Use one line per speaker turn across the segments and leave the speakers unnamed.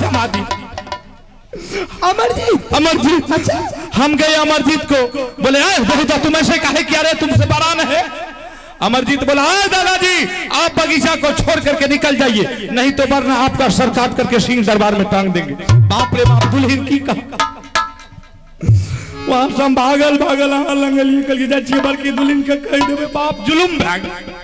जमा दी।
अमरजीत,
अमरजीत।
अच्छा,
हम गए अमरजीत को बोले बहुत तुम ऐसे काहे किया रे, तुमसे बड़ा न है। अमरजीत बोला दादाजी आप बगीचा को छोड़ करके निकल जाइए, नहीं तो वरना आपका सर काट करके सिंह दरबार में टांग देंगे। बाप रे बाप, दुल्हन की कहा। वहां से हम भागल भागल अहाँ लगलिए, कहलिए जाइ छियै बड़की दुल्हन के कहि देबै, बाप जुलुम भए गेल।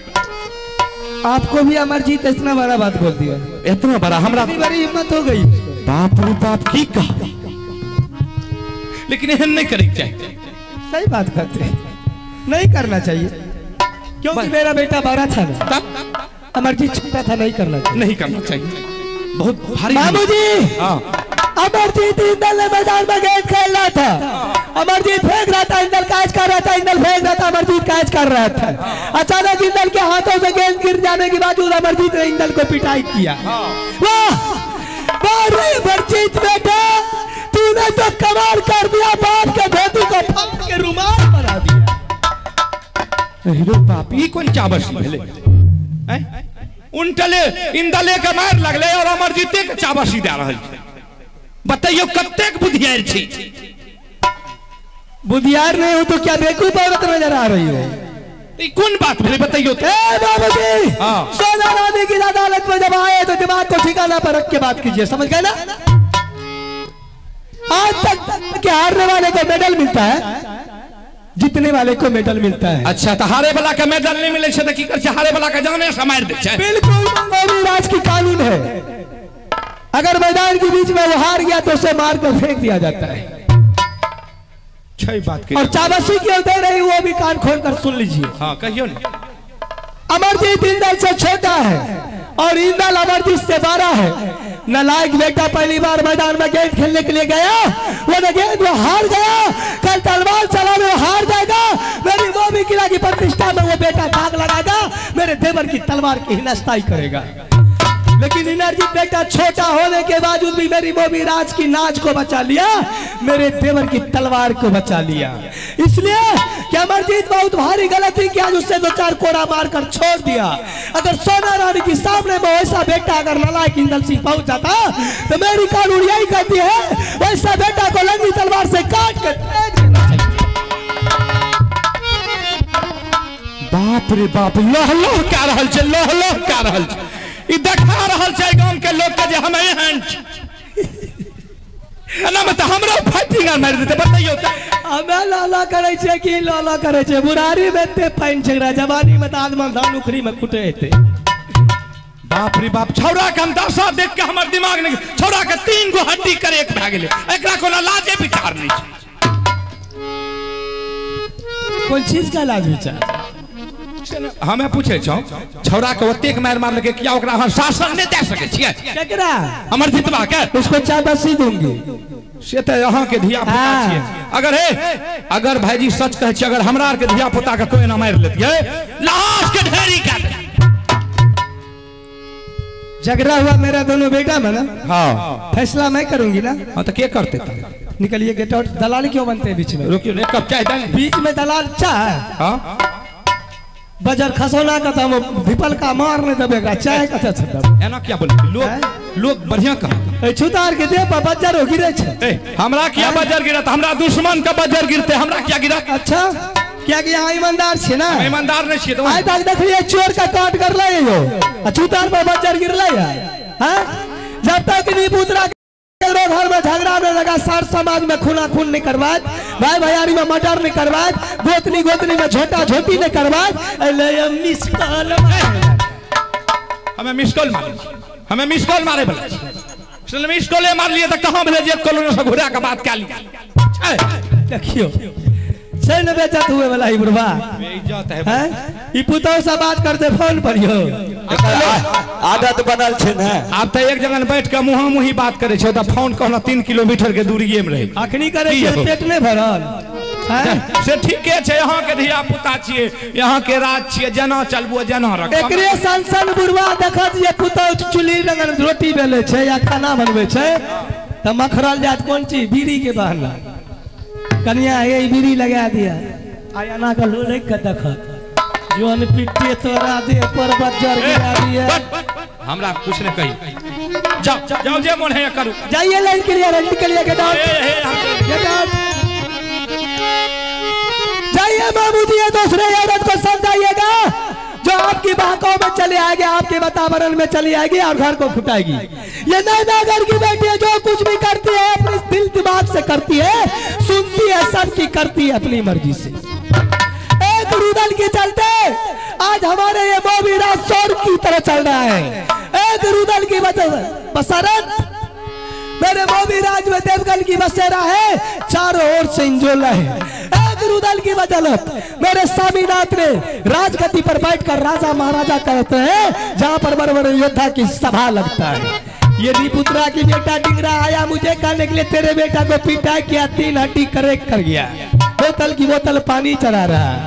आपको भी अमरजीत इतना बड़ा बात बोल दिया,
इतना बड़ा, हमरा
बड़ी हिम्मत हो गई।
बाप रे बाप की कहा, लेकिन एहन नहीं करे चाहिए।
सही बात कहते, नहीं करना चाहिए, क्योंकि मेरा बेटा बड़ा था ना, अमरजीत छोटा था, नहीं करना चाहिए,
नहीं करना चाहिए, बहुत भारी।
बाबूजी अमरजीत इंदल ने मैदान में गेंद खेल रहा था, अमरजीत फेंक रहा था, इंदल कैच कर रहा था, इंदल फेंक रहा था, अमरजीत कैच कर रहा था। अचानक इंदल के हाथों से गेंद गिर जाने के बावजूद अमरजीत ने इंदल को पिटाई किया। वाह वाह अमरजीत बेटा, तूने तो कमाल कर दिया, बाप के धोती को फाड़ के रुमाल बना दिया।
हीरो बाप, ई कोन चाबसी भेलै? उनटले इंदले के मार लगले और अमरजीते के चाबसी दे रहल छै। बतैयो कतेक बुधियार छी।
बुधियार नहीं हो तो क्या बेवकूफ औरत नजर आ रही हो?
ई कोन बात भेलै बतैयो?
ए बाबूजी, सोना रानी की अदालत में जब आए तो दिमाग को ठिकाना पर रख के बात कीजिए, समझ गए ना? आज तक के हारने वाले को मेडल मिलता है, जीतने वाले को मेडल मिलता है।
अच्छा, तो हारे वाला के मेडल नहीं मिले छै त की कर छै? हारे वाला के जाने से मारि दै छै।
बिल्कुल, राज की कानून है, अगर मैदान के बीच में वो हार गया तो उसे मार कर फेंक दिया जाता है।
छै बात के।
और चाबसी क्यों दे रही वो भी कान खोल कर सुन लीजिए।
हाँ कहियो ना।
अमरजीत इंदल से छोटा है और इंदल अमरजीत से बड़ा है। नालायक बेटा पहली बार मैदान में गेंद खेलने के लिए गया, वो न गेंद वो हार गया, कल तलवार चलाने वो हार जाएगा, मेरी वो भी किला की प्रतिष्ठा में वो बेटा दाग लगाएगा, मेरे देवर की तलवार की हिनस्ताई करेगा। लेकिन इनरजीत बेटा छोटा होने के बावजूद भी मेरी मोमी राज की नाज को बचा लिया, मेरे देवर की तलवार को बचा लिया। इसलिए कि अमरजीत बहुत भारी गलती किया, उससे दो चार कोड़ा मारकर छोड़ दिया। अगर सोना रानी के सामने में वैसा बेटा अगर नालायक इंदल सिंह पहुंच जाता तो मेरी कानून यही कहती है वैसा बेटा को लंबी तलवार से काट कर फेंक देना चाहिए।
बाप रे बाप, लोह लोह क्या रहल छै, लोह लोह क्या रहल छै। ई देखा रहल छै गांव के लोग के जे हम एहन छी। एना में त हमरो फाइटिंग आर मारि देतै, बतैयो त।
हमे लाला करै छै कि लाला करै छै? बुढ़ारी में एते पानि छै, जवानी में त आदमा धान उखड़ी में कुटे हेतै।
बाप रे बाप, छौड़ा के हम दशा देख के हमर दिमाग नहि, छौड़ा के 3 गो हड्डी करे एक भए गेलै, एकरा कोनो लाजे विचार नहि छै।
कोन चीज का लाज विचार?
हमें पूछे छौ, छौड़ा के ओतेक मारि मारलकै किया? ओकरा अहाँ शासन नहि दए सकै छियै?
केकरा?
हमर जितबा के।
उसको चाबसी दूंगी।
से तऽ अहाँ के धिया पुता छियै। अगर हे, अगर भाईजी सच कहै छी, अगर हमरा आर के धिया पुता के कोई ना मारि लेतियै, लाश के ढेरी कए देतै।
झगड़ा हुआ मेरा दोनों बेटा में ना,
हाँ
फैसला मैं करूंगी ना।
हाँ तो के करते?
निकलिए गेट आउट। दलाल क्यों बनते हैं बीच में?
रुकियो, एक कप चाय दे।
बीच में दलाल चाय?
हाँ
बजर खसौना का तो विपल का मार नहीं दबेगा, चाय कथे से दबे?
एना क्या बोले लोग? लोग बढ़िया कह
छुतार के दे पर बजर हो गिरे छे।
हमरा क्या बजर गिरत? हमरा दुश्मन का बजर गिरते, हमरा क्या गिरत?
अच्छा, क्या कि यहाँ ईमानदार छे ना?
ईमानदार नहीं छे तो
आइ तक देखलिए चोर का काट कर ले यो आ छुतार पर बजर गिरले है। हां, जब तक नहीं पुतरा घर में झगड़ा नहीं लगा, सार समाज में खूना खून नहीं करवात, भाई भैयारी में मर्डर नहीं करवात, गोतनी गोतनी में झोटा झोटी नहीं करवात। मिस कॉल,
हमें मिस कॉल मारे, हमें मिस कॉल मारे बोले, मिस कॉल मार लिए तो कहां भेले जे कॉलोनी से घुरा के बात कर लिया।
देखियो छै न बेइज्जत हुए वाला ई बुढ़वा,
बेइज्जत है
हैं? ई पुतोह से बात करते फोन पर यो
आदत बनल छै ने।
आब त एक जगह बैठ के मुहा मुही बात करे छै त फोन कहना 3 किलोमीटर के दूरीये में रहे।
अखनी करे छै पेट नहीं भरल हैं?
से ठीके छै, यहाँ के धिया पुता छियै, यहाँ के राज छियै, जेना चलबो जेना रखबो।
एकरे सन सन बुढ़वा देखत जे पुतोह चुल्ही रंगन रोटी बेले छै या खाना बनबै छै त मखरल जात कोन चीज बीड़ी के बहाना। कनिया हे बीड़ी लगा दिया आ एना के लोलक के देखत जोन पिट्टे तोरा दे पर बज्जर गिरा दिया।
हमरा कुछ नहीं कही। जाओ जाओ जे मन है करू।
जाइए लाइन के लिए, रंड के लिए, गेट आउट, गेट आउट। जाइए बाबूजी, ये दूसरे औरत को समझाइएगा जो आपकी बातों में चली आएगी, आपके वातावरण में चली आएगी और घर को फुटाएगी। ये नैना घर की बेटी है, जो कुछ भी करती है अपने दिल दिमाग से करती है, सुनती है सबकी, करती है अपनी मर्जी से। एक रुदल के चलते आज हमारे ये मोबी राज शोर की तरह चल रहा है। एक रुदल की बसरत मेरे मोबी राज में देवगन की बसेरा है, चारों ओर से इंजोला है। एक रुदल की बदौलत मेरे स्वामीनाथ ने राजगद्दी पर बैठकर राजा महाराजा कहते हैं, जहां पर बड़े बड़े योद्धा की सभा लगता है। ये रिपुत्रा की बेटा डिंगरा आया मुझे कहने के लिए तेरे बेटा को पीटा किया, 3 हड्डी करेक्ट कर गया, बोतल की बोतल पानी चढ़ा रहा है।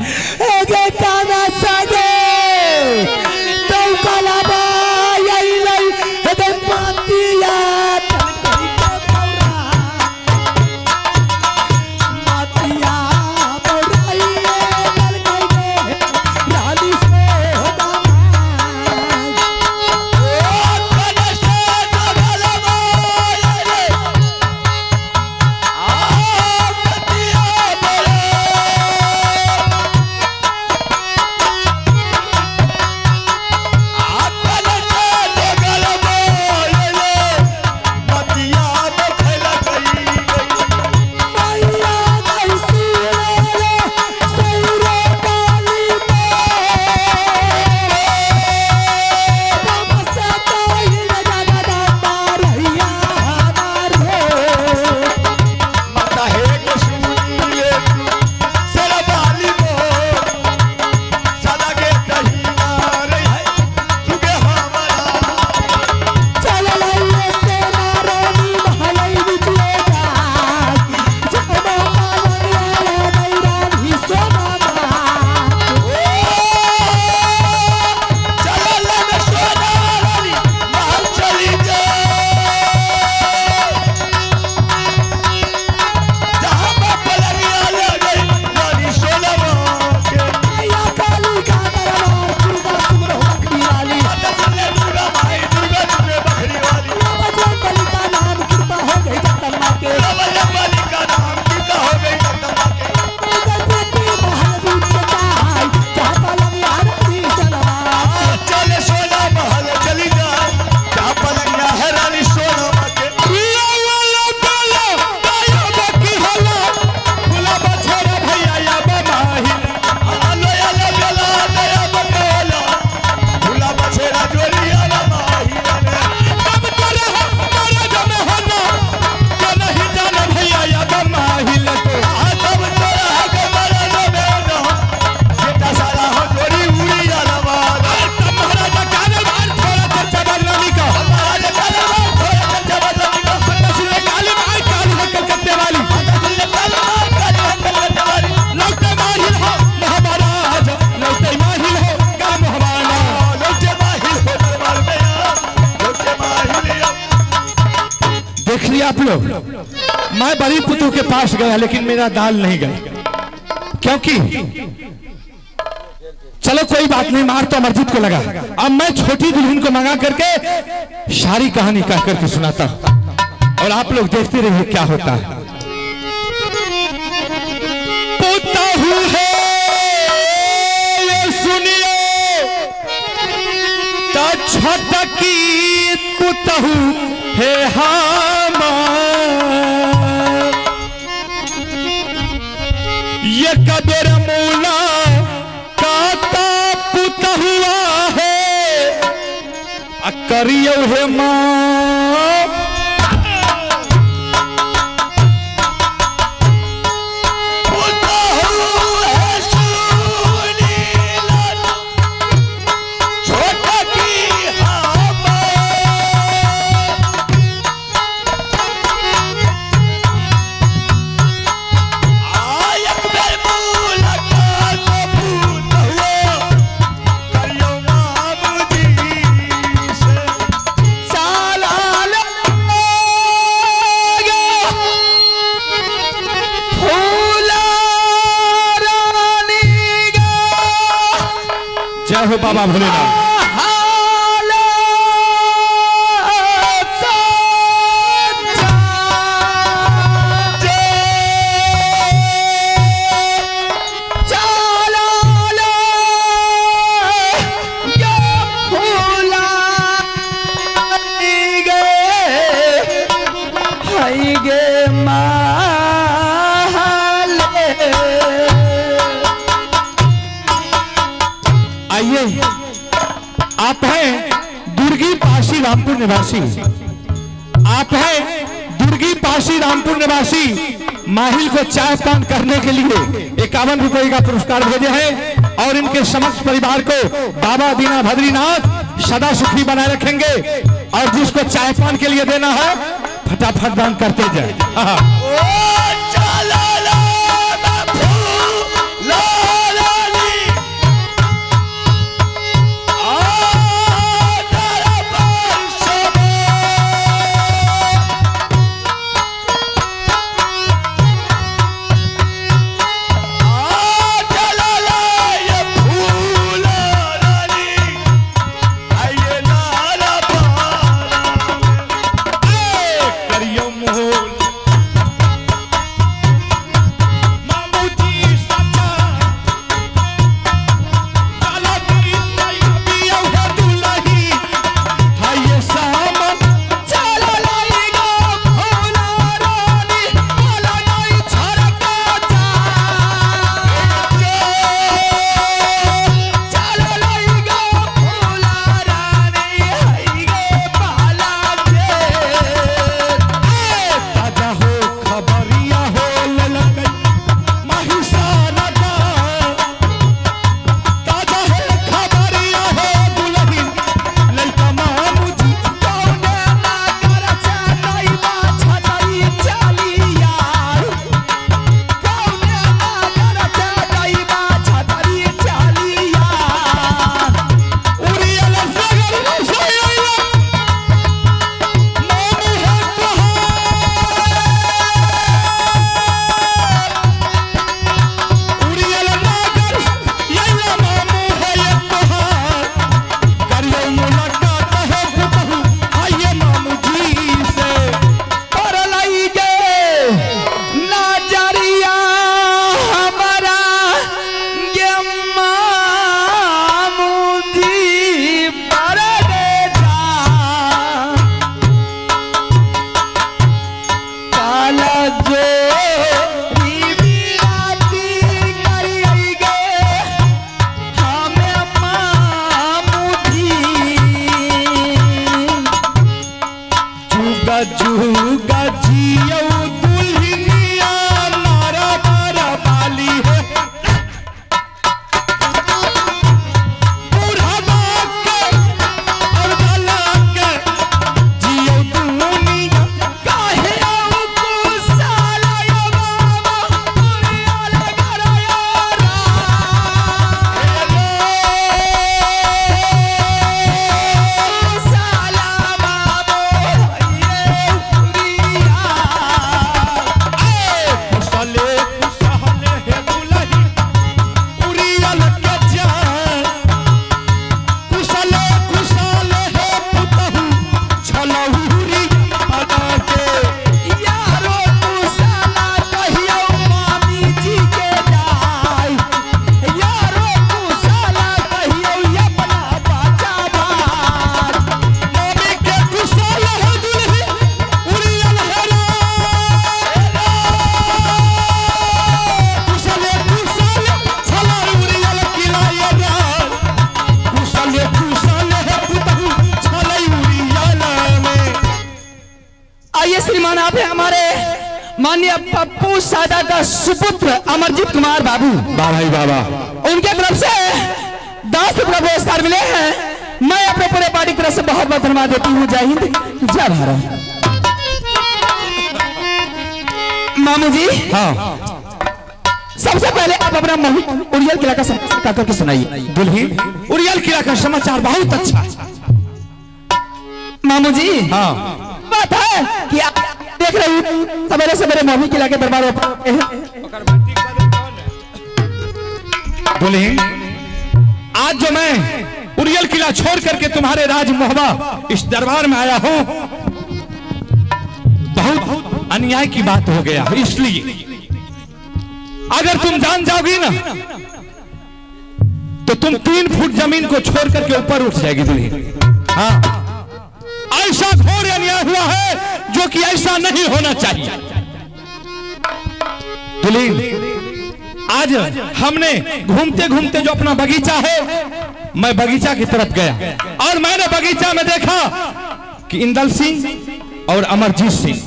आप लोग, मैं बड़ी पुतु के पास गया लेकिन मेरा दाल नहीं गया, क्योंकि चलो कोई बात नहीं, मार तो अमरजीत को लगा। अब मैं छोटी दुल्हन को मंगा करके सारी कहानी कह करके सुनाता हूं और आप लोग देखते रहिए क्या होता है। पुतहू है ये सुनिए छटकी पुतहू हे ये कबीर मूला काता पुतहुआ है करियो हे मां। जय हो बाबा भोलेनाथ। आप हैं दुर्गी पासी रामपुर निवासी, आप हैं दुर्गी पासी रामपुर निवासी, माहिल को चाय पान करने के लिए 51 रुपए का पुरस्कार भेजे हैं और इनके समस्त परिवार को बाबा दीना भद्रीनाथ सदा सुखी बनाए रखेंगे। और जिसको चाय पान के लिए देना है फटाफट दान करते जाए।
श्रीमान आप है हमारे माननीय पप्पू सादा का सुपुत्र अमरजीत कुमार बाबू।
वाह भाई बाबा,
उनके तरफ से 10 रुपये पुरस्कार मिले हैं। मैं अपने पूरे पार्टी की तरफ से बहुत बहुत धन्यवाद देती हूँ। जय हिंद, जय भारत। मामू जी,
हाँ,
सबसे पहले आप अपना उड़ियल किला का समाचार करके सुनाइए।
दुल्ही, उड़ियल किला का समाचार बहुत अच्छा है
मामू जी।
हाँ,
बात है कि आप देख रहे हो सवेरे सवेरे मोमी किला के दरबार में।
दुल्ही, आज जो मैं उड़ियल किला छोड़ करके तुम्हारे राज मोहबा इस दरबार में आया हूं, बहुत अन्याय की बात हो गया। इसलिए अगर तुम जान जाओगी ना तो तुम 3 फुट जमीन को छोड़ करके ऊपर उठ जाएगी दुल्ही। हाँ, ऐसा घोर अन्याय हुआ है जो कि ऐसा नहीं होना चाहिए। दुल्ही, आज हमने घूमते घूमते जो अपना बगीचा है, मैं बगीचा की तरफ गया और मैंने बगीचा में देखा कि इंदल सिंह और अमरजीत सिंह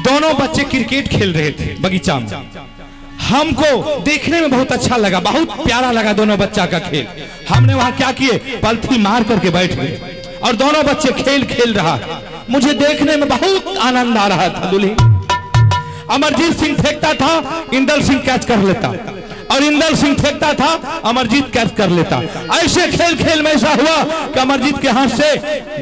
दोनों बच्चे क्रिकेट खेल रहे थे बगीचा में। हमको देखने में बहुत अच्छा लगा, बहुत प्यारा लगा दोनों बच्चा का खेल। हमने वहां क्या किए, पलथी मार करके बैठ गए और दोनों बच्चे खेल खेल रहा। मुझे देखने में बहुत आनंद आ रहा था। दुल्ही अमरजीत सिंह फेंकता था, इंदल सिंह कैच कर लेता, और इंदल सिंह फेंकता था, अमरजीत कैच कर लेता। ऐसे खेल खेल में ऐसा हुआ कि अमरजीत के हाथ से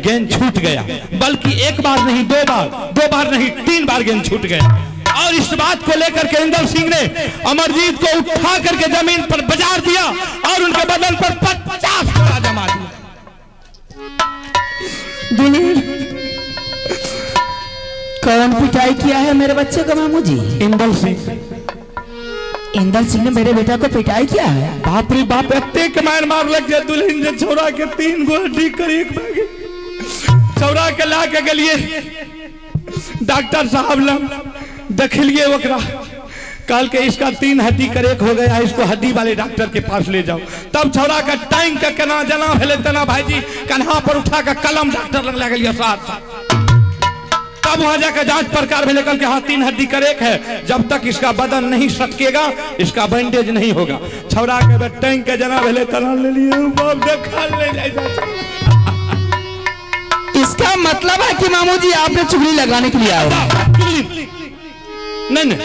गेंद छूट गया, बल्कि एक बार नहीं, दो बार, दो बार नहीं, तीन बार गेंद छूट गया। और इस बात को लेकर के इंदल सिंह ने अमरजीत को उठा करके जमीन पर बजार दिया और उनके बदन पर 50 फोड़ा जमा दिया।
कौन पिटाई किया है मेरे बच्चे को मामू जी?
इंदल सिंह।
इंदल सिंह ने मेरे बेटा को पिटाई किया है?
बाप रे बाप, एतेक मार मार लग गया दुल्हन जे छोरा के 3 गो हड्डी कर एक भागे छौरा के ला के गेलिए डॉक्टर साहब लग, देखलिए ओकरा, कल के इसका 3 हड्डी करेक हो गया, इसको हड्डी वाले डॉक्टर के पास ले जाओ। तब छौरा का टाइम का केना जना भेले तना भाईजी कन्हा पर उठा के कलम डॉक्टर लग लागलिए साथ। तब वहां जाकर जांच प्रकार में लेकर के हाँ 3 हड्डी करेक है, जब तक इसका बदन नहीं सटकेगा इसका बैंडेज नहीं होगा। छौरा के टैंक के जना भेले तना ले लिए बाप देखा ले जाए।
इसका मतलब है कि मामू जी आपने चुगली लगाने के लिए आए।
नहीं नहीं,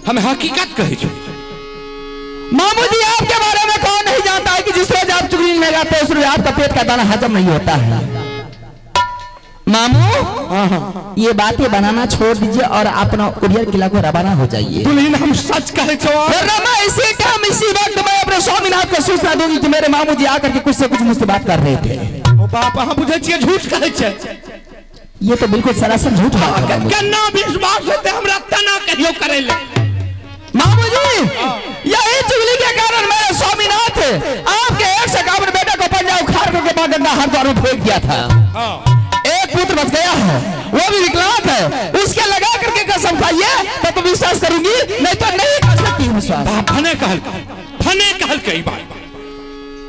हम हकीकत कहे छो।
मामू जी आपके बारे में कौन नहीं जानता है कि जिस रोज आप चुगली लगाते हैं उस रोज आपका पेट का दाना हजम नहीं होता है। मामू ये बातें बनाना छोड़ दीजिए और अपना उड़िया किला को रवाना हो जाइए।
दुल्हन हम सच कहे छो।
मैं इसी टाइम इसी वक्त मैं अपने स्वामीनाथ को सूचना दूंगी कि मेरे मामू जी आकर के कुछ से कुछ मुझसे बात कर रहे थे।
ओ बाप, हम बुझे छिए झूठ कहे छे।
ये तो बिल्कुल सरासर झूठ है।
केना विश्वास होते हमरा तना कहियो करे ले।
मामू जी यही चुगली के कारण मेरे स्वामीनाथ आपके 151 बेटा को पंजा उखाड़ करके मां गंगा हरिद्वार में फेंक दिया था। एक पुत्र बच गया है, वो भी विकलांग है, उसके लगा करके कसम खाइए तो विश्वास करूंगी, नहीं तो नहीं कर सकती विश्वास।
फने कहल, फने कहल कई बार।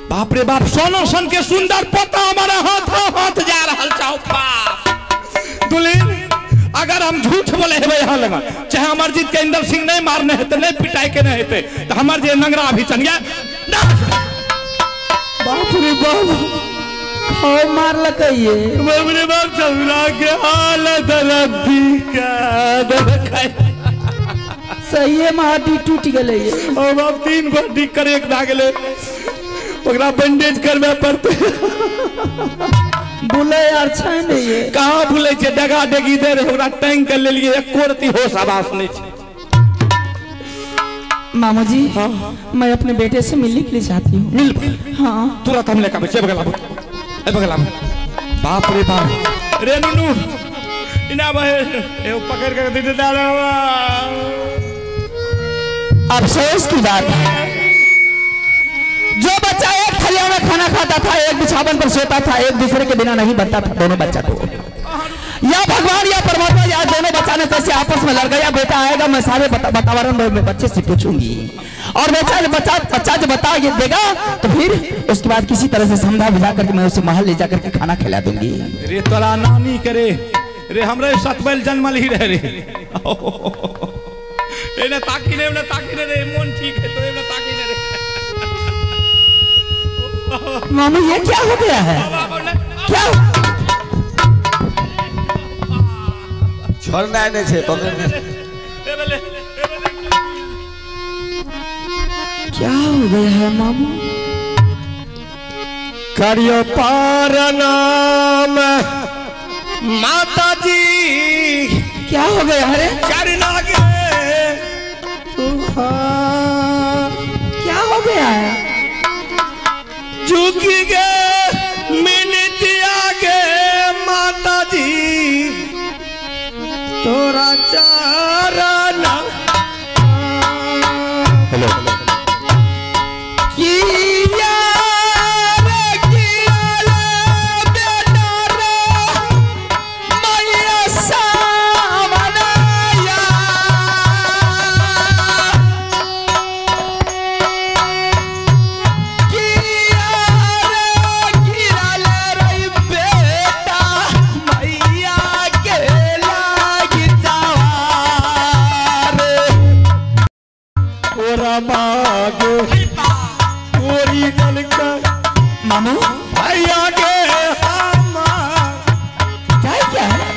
बाप रे बाप, सोनो सन के सुंदर पोता हमारा हाथ हाथ जा रहा चाहो बाप। दुल्हन अगर हम झूठ बोले हेबै यहाँ लगा, चाहे अमरजीत के इंदल सिंह नहीं मारने हेते, नहीं पिटाई के नहीं हेते, तो हमार जे नंगरा अभी चल गया।
बाप रे बाप, खाओ मार लकइए।
बाप रे बाप, चौरा के हालत रब्बी का देखै
सही है, हड्डी टूट गेलै।
ओ बाप, 3 गो हड्डी करेक भए गेलै, ओकरा बैंडेज करबे पड़तै।
भूले यार छै नहीं ये।
कहाँ भूले छे, डगा डगी दे रहे, ओकरा टैंक के लेलिए, एको रति होश आवास नहीं छे।
मामू जी हाँ? मैं अपने बेटे से मिलने के लिए चाहती हूँ।
मिल?
हाँ
तुरंत हम लेकर आबै बगला ए बगला। बाप रे बाप रे नुनू इना बहे ए पकड़ के दे दे।
अफसोस की बात है, जो बच्चा एक थलिया में खाना खाता था, एक बिछावन पर सोता था, एक दूसरे के बिना नहीं बनता था, दोनों बच्चा को या भगवान या परमात्मा या दोनों बच्चा ने कैसे आपस में लड़ गया। बेटा आएगा मैं सारे वातावरण में बच्चे से पूछूंगी और बच्चा बच्चा बच्चा जो बता ये देगा तो फिर उसके बाद किसी तरह से समझा बुझा करके मैं उसे महल ले जाकर के खाना खिला दूंगी।
रे तोरा नानी करे रे, हमरे सतबैल जन्मल ही रहे रे। एने ताकी ने, एने ताकी ने रे, मन ठीक है तो एने ताकी ने रे।
मामू ये क्या हो गया है? क्या
छोड़ना नहीं छे, पकड़ने।
क्या हो गया है मामू?
करियो पार नाम माता जी।
क्या हो गया? अरे
चरना के
क्या हो गया है?
झुक गए मिनतिया के माता जी तोरा चारना।
हेलो
किया रे किया रे बेटा रे मैया सामनाया
तोरा बाग तोरी दल का
मामू
भैया गे हमार
क्या क्या है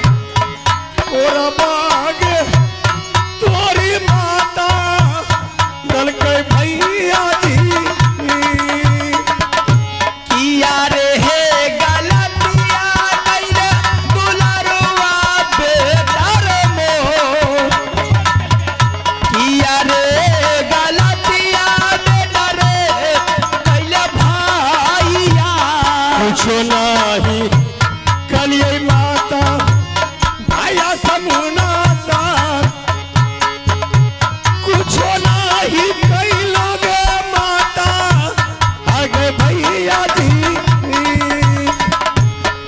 तोरा बाग तोरी माता दल के भैया जी
किया रे हे गलतिया कइले दुलारुआ बेटा रे मोर किया रे गलतिया बेटा रे कइले भाईया
कुछो नहीं कलिए माता भैया समुना सा कुछो नहीं कैलो गे माता आगे भैया जी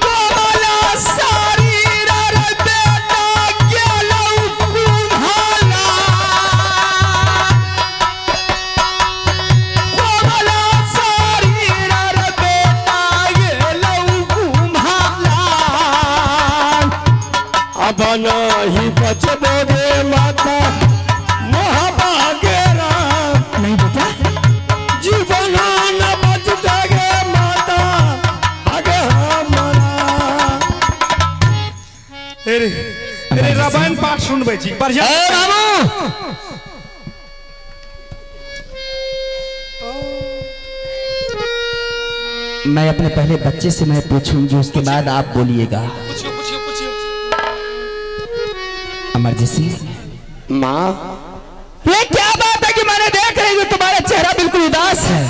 कोमला शरीर रे बेटा गेलौ कुम्हाला कोमला शरीर रे बेटा गेलौ कुम्हाला
अब नहीं बचबो गे माता महाभागेरा
नहीं बेटा
जीवन न बचते गे माता आगे हमारा
अरे अरे रामायण पाठ सुनबै छी बढ़िया।
ए बाबू मैं अपने पहले बच्चे से मैं पूछूंगी उसके बाद आप बोलिएगा।
पूछियो पूछियो पूछियो।
अमरजीत सिंह
माँ
ये क्या बात है कि मैंने देख रही हूँ तुम्हारा चेहरा बिल्कुल उदास है,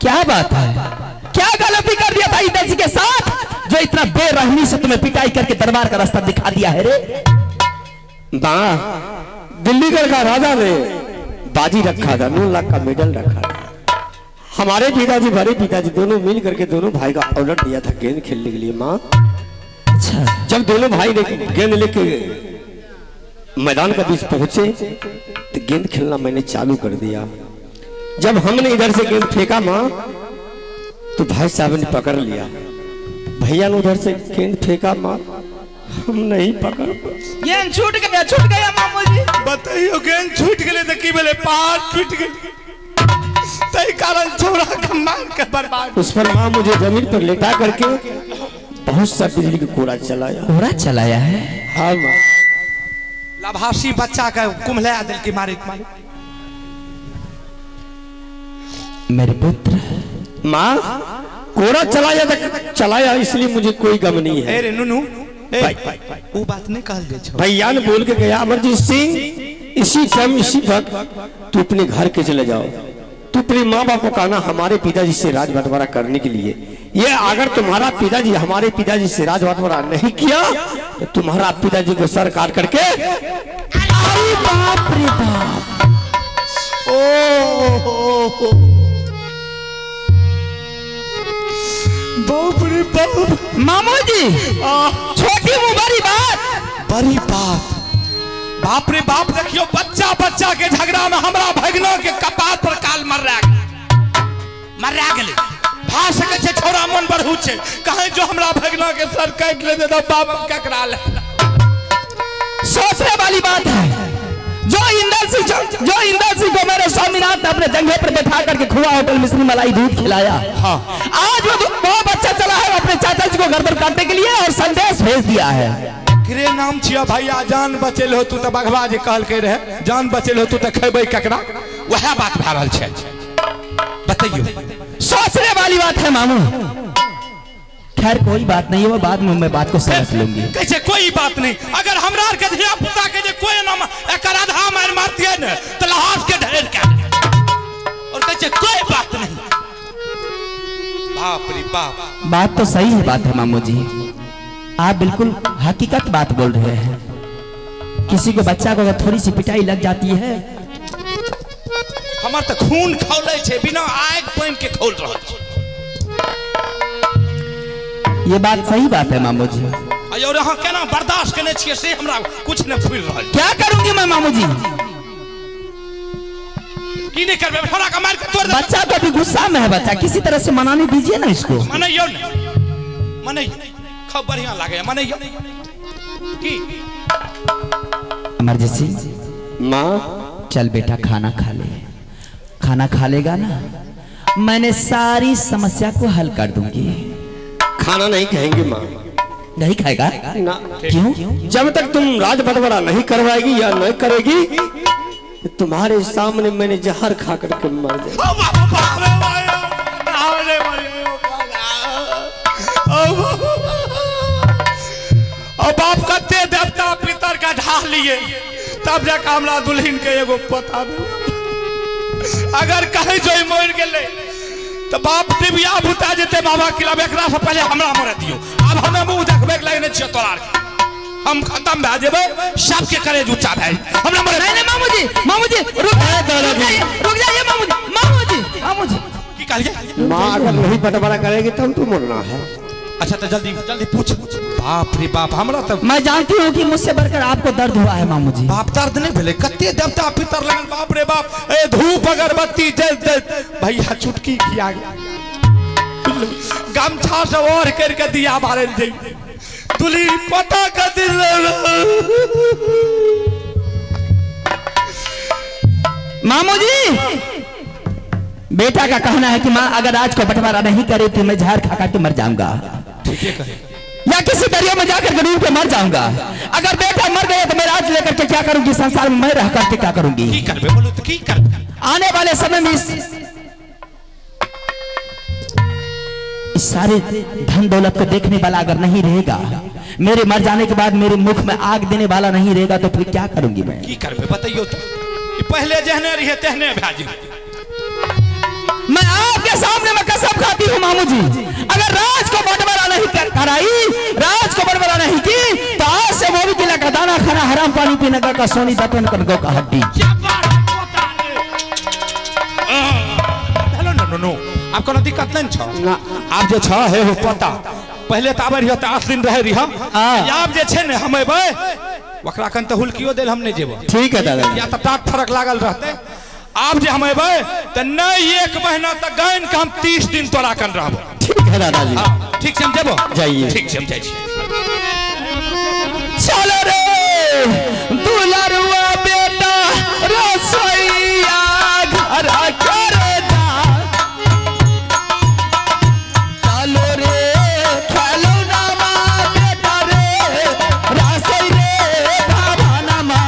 क्या बात है? क्या गलती कर दिया था इंदल जी के साथ जो इतना बेरहमी से तुम्हें पिटाई करके दरबार का रास्ता दिखा दिया है रे?
माँ दिल्लीगढ़ का राजा ने बाजी रखा था, 9 लाख का मेडल रखा था। हमारे पिताजी बड़े पिताजी दोनों मिल करके दोनों भाई का ऑर्डर दिया था गेंद खेलने के लिए। माँ
अच्छा
जब दोनों भाई ने गेंद लेके मैदान के बीच पहुंचे तो गेंद खेलना मैंने चालू कर दिया। जब हमने इधर से गेंद फेंका माँ तो भाई साहब ने पकड़ लिया, भैया ने उधर से गेंद फेंका माँ हम नहीं पकड़ पाए।
गेंद छूट गया मामू जी।
बताइयो गेंद छूट गेलै त की भेलै? पहाड़ टूट गेलै तै कारण छोरा के मार के बर्बाद।
उस पर माँ मुझे जमीन पर लेटा करके बहुत सा बिजली का कोड़ा चलाया।
कोड़ा चलाया है?
हाँ माँ।
लाभासी बच्चा के कुम्हला दिल के मारे मारे।
मेरे पुत्र
माँ कोड़ा चलाया था चलाया इसलिए मुझे कोई गम नहीं है।
अरे नुनू वो बात नहीं कहल जाय छौ।
भैया ने बोल के गया अमरजीत सिंह इसी टाइम इसी वक्त तू अपने घर के चले जाओ, तू अपने माँ बाप को कहना हमारे पिताजी से राज बंटवारा करने के लिए। ये अगर तुम्हारा पिताजी हमारे पिताजी से राज बंटवारा नहीं किया तो तुम्हारा पिताजी को सर काट करके।
अरे बाप रे बाप।
ओ बाप रे बाप।
मामू जी छोटी मुंह बड़ी बात,
बड़ी बात। बाप रे बाप देखियो बच्चा बच्चा के झगड़ा में हमरा भगना के कपार पर काल मर रहा गेलै। भा सकै छै छोरा मन बढ़ू छै कहे जो हमरा भगना के सर काटि लेते तो बाप ककरा ले।
सोचने वाली बात है जो इंदल सिंह को मेरे स्वामीनाथ ने अपने जंघे पर बैठा करके खुआ होटल मिश्री मलाई दूध खिलाया।
हाँ।
आज वो बच्चा चला है अपने चाचा जी को गर्दन काटने के लिए और संदेश भेज दिया है।
एकरे नाम छिया भैया जान बचेल हो तू तो बघवा जे कहलकै रहे जान बचेल हो तू तो खेबै ककरा, वएह बात भए रहल छै। बतैयो
सोचने वाली बात है मामू। खैर कोई बात नहीं है, वो बाद में मैं बात को समझ लूंगी।
कैसे कोई बात नहीं, अगर हमरा के धिया पुता के जे कोई नाम एकर आधा मार मारतियै ने तो लहास के ढेर के और कैसे कोई बात नहीं। बाप रे बाप।
बात तो सही है बात है मामू जी, आप बिल्कुल हकीकत बात बोल रहे हैं। किसी को बच्चा को अगर थोड़ी सी पिटाई लग जाती है
हमार तो खून खौले छे बिना आग पानि के खौल रहल छे।
ये बात सही बात है मामू जी।
और अहाँ केना बर्दाश्त केने छियै से हमरा कुछ नहीं फुरि रहल।
क्या करूंगी मैं मामू जी?
की नहीं करबे छोरा के मार के तोड़ दे।
बच्चा तो अभी गुस्सा में है, बच्चा किसी तरह से मनाने दीजिए ना इसको।
मनैयो ने मनैयो खूब बढ़िया लागे मनैयो की।
अमरजीत सिंह
माँ
चल बेटा खाना खा ले, खाना खा लेगा ना मैंने सारी समस्या को हल कर दूंगी।
खाना नहीं खाएंगे माँ।
नहीं खाएगा
ना।
क्यों?
जब तक तुम राज बंटवारा नहीं करवाएगी या नहीं करेगी तुम्हारे सामने मैंने जहर खा करके मर जाए।
और बाप कते देवता पितर का ढा लिए तब जाके हमरा दुल्हन के एगो पता अगर कहीं जो मर गेलै तो बाप डिबिया बुता जेते बाबा खिलाफ, एकरा से पहले हमरा मरे दियो। अब हमें मुंह देखबे के लायक नहीं छियै तोरा आर, हम खत्म भए जेबै, सबके करेज ऊंचा भए हमरा मरे।
नहीं नहीं मामूजी, मामूजी रुक जाइए, रुक जाइए मामूजी, मामूजी मामूजी
की कहलिए?
मां अगर नहीं बंटवारा करेगी तब तो मरना है।
अच्छा तो जल्दी जल्दी पूछ। बाप रे बाप, हमरा तो
मैं जानती हूँ कि मुझसे बढ़कर आपको दर्द हुआ है मामूजी।
बाप दर्द नहीं भेले, कते देवता पितर लगल। बाप रे बाप, ए धूप अगरबत्ती जल जल भैया चुटकी खिया गया, गमछा से ओढ़ करके दिया बारल जाई तुली पता कर दिल।
मामूजी बेटा का कहना है कि माँ अगर आज को बंटवारा नहीं करे तो मैं जहर खा के मर जाऊंगा,
ठीक है कहे,
या किसी दरिया में जाकर के डूब के मर जाऊंगा। अगर बेटा मर गया तो मैं राज लेकर के क्या करूंगी, संसार में मैं रह करके क्या करूंगी?
की करबे बोलो तो की करबे?
आने वाले समय में इस सारे धन दौलत को देखने वाला अगर नहीं रहेगा, मेरे मर जाने के बाद मेरे मुख में आग देने वाला नहीं रहेगा तो फिर क्या करूंगी मैं?
की करबे बताइयो तो? पहले जहने रहिए तेहने भाजी।
मैं आपके सामने मैं कसम खाती हूँ मामू जी, अगर राज को बंटवारा नहीं कराई, राज को बंटवारा नहीं की तो आज से वो भी जिला का दाना खाना हराम, पानी पीने का सोनी दतन कर का हड्डी।
हेलो नो नो आप कोनो दिक्कत नहीं छो ना? आप जे छ हे हो पता पहले त आबै रहियो त 8 दिन रहे रहियो, आब जे छै ने हम एबै ओकरा कन त हुलकियो देल हम नहीं जेबो।
ठीक है दादा,
या त टाट फरक लागल रहते। आब जे हम एबै त नहीं 1 महीना तक गायन के हम 30 दिन तोरा कन रहबो।
ठीक है दादाजी,
ठीक से हम जेबो?
जाइए।
ठीक से हम जाइ छी।
चलो रे दुलरुआ बेटा रसोईया घर कर जा, चलो रे खेलो मा बेटा रे रसोई रे भावना मा।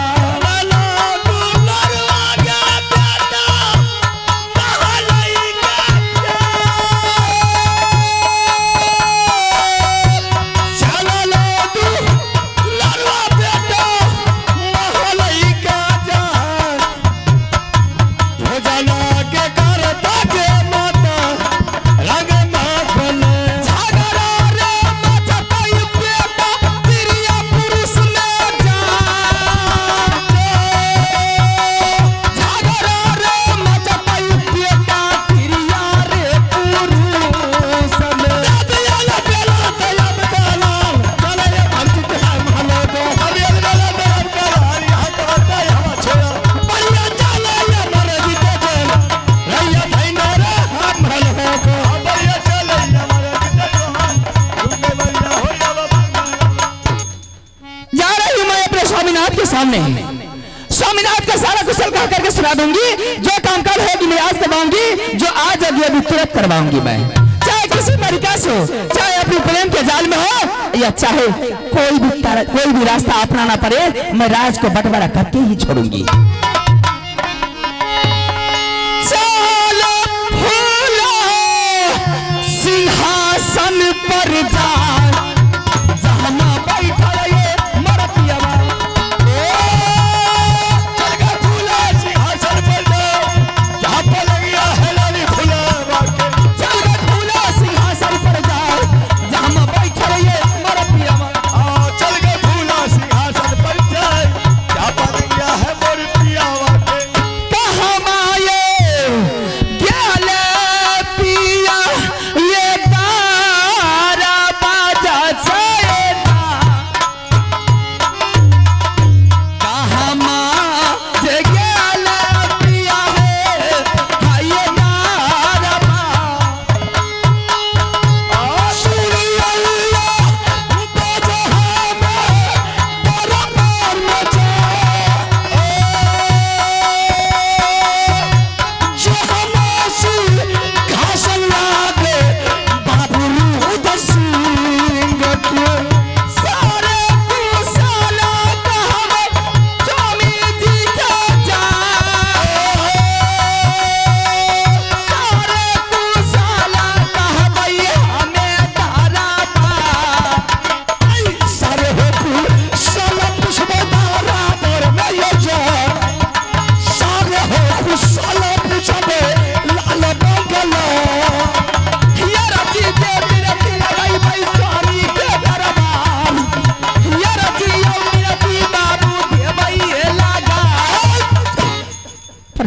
स्वामीनाथ का सारा कुशल कह करके सुना दूंगी। जो काम कल होगी मैं आज करवाऊंगी, जो आज अभी अभी तुरंत करवाऊंगी मैं, चाहे किसी तरीका से हो, चाहे अपने प्रेम के जाल में हो या चाहे कोई भी रास्ता अपनाना पड़े, मैं राज को बंटवारा करके ही छोड़ूंगी। चलो फूलो सिंहासन पर जा, जहां बैठा ये मरतिया। पिया ये दारा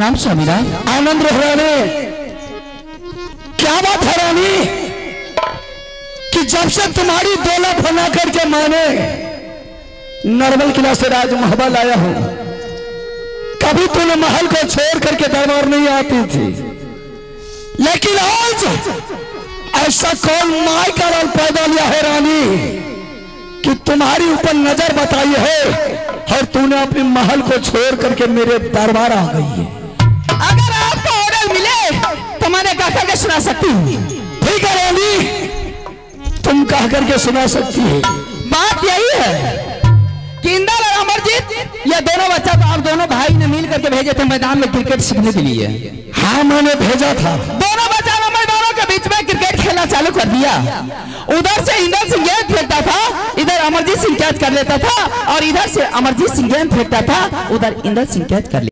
प्रणाम स्वामी राम।
आनंद रहो रानी। क्या बात है रानी कि जब से तुम्हारी दौलत बना करके माने नरवल किला से राजमहल आया हूं, कभी तूने महल को छोड़ करके दरबार नहीं आती थी, लेकिन आज ऐसा कौन my का रोल पैदा लिया है रानी कि तुम्हारी ऊपर नजर बताई है और तूने अपने महल को छोड़ करके मेरे दरबार आ गई है।
अगर आपको ऑर्डर मिले तो मैंने कह करके सुना सकती हूँ।
ठीक है रानी, तुम कह करके सुना सकती है।
बात यही है कि इंदल और अमरजीत ये दोनों बच्चा तो आप दोनों भाई ने मिल करके भेजे थे मैदान में क्रिकेट सीखने के लिए।
हाँ मैंने भेजा था।
दोनों बच्चा ने मैदानों के बीच में क्रिकेट खेलना चालू कर दिया। उधर से इंदल सिंह गेंद फेंकता था, इधर अमरजीत सिंह कैच कर लेता था, और इधर से अमरजीत सिंह गेंद फेंकता था, उधर इंदल सिंह कैच कर लेता।